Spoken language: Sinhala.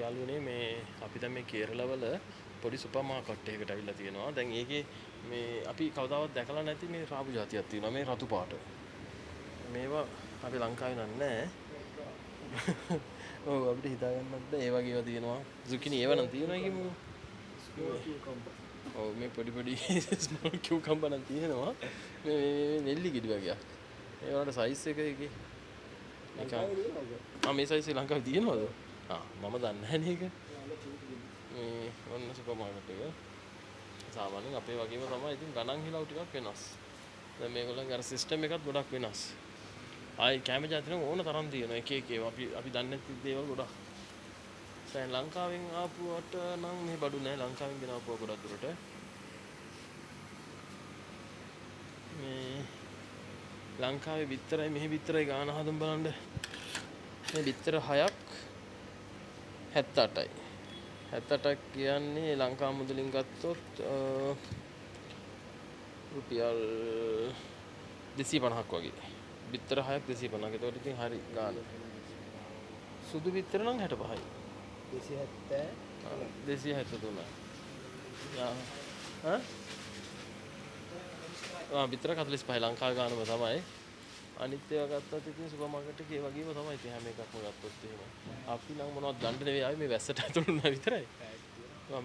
යාළුවනේ, මේ අපි දැන් මේ කේරළවල පොඩි සුපර් මාකට් එකකට ඇවිල්ලා තියෙනවා. දැන් ඒකේ මේ අපි කවදාවත් දැකලා නැති මේ රාබු జాතියක් තියෙනවා. මේ රතු පාට. මේවා අපි ලංකාවේ නම් නෑ. ඔව්, අපිට හිතා ගන්නත් බෑ ඒ වගේ ඒවා තියෙනවා. සුකිනි ඒවා නම් තියෙනවා කියමු. Small cucumber. ඔව්, මේ පොඩි පොඩි ස්මෝල් කියුකම්බර් නම් තියෙනවා. මේ මේ නෙල්ලි ගෙඩි වගේක්. ඒ වලට සයිස් එක ඒකේ නිකන් ලංකාවේ තියෙනවද? ආ, මේ සයිස් එක ලංකාවේ තියෙනවද? ආ, මම දන්නේ නැහැ නේ ඒක. යාළුවා චූටි තියෙනවා. මේ ඔන්න සුපර් මාකට් එක. සාමාන්‍යයෙන් අපේ වගේම තමයි. ඉතින් ගණන් හිලව් ටිකක් වෙනස්. දැන් මේගොල්ලන්ගේ අර සිස්ටම් එකත් ගොඩක් වෙනස්. ආයි කැම ජාති නම් ඕන තරම් තියෙනවා. එක එක ඒවා අපි දන්නේ නැති දේවල් ගොඩක්. දැන් ලංකාවෙන් ආපුවට නම් මේ බඩු නෑ. ලංකාවෙන් ගෙන ආපුවා ගොඩක් දුරට. මේ ලංකාවේ බිත්තරයි මෙහි බිත්තරයි ගාන හදමු බලන්න. මේ බිත්තර 6ක් 78යි. 78ක් කියන්නේ ලංකා මුදලින් ගත්තොත් රුපියල් 250ක් වගේ. බිත්තර 6ක් 250ක්. ඒතකොට ඉතින් හරි ගාන. සුදු බිත්තර නම් 65යි. 270. 273යි. යා. ඈ? ආ, බිත්තර 45 ලංකාවේ ගානම තමයි. අනිත් ඒවා ගත්තත් ඉතින් සුපර් මාකට් එකේ ඒ වගේම තමයි ඉතින් හැම එකක්ම ගත්තොත් එහෙම. අපි නම් මොනවද ගන්න නෙවෙයි ආවේ, මේ වැස්සට ඇතුළු වුණා විතරයි.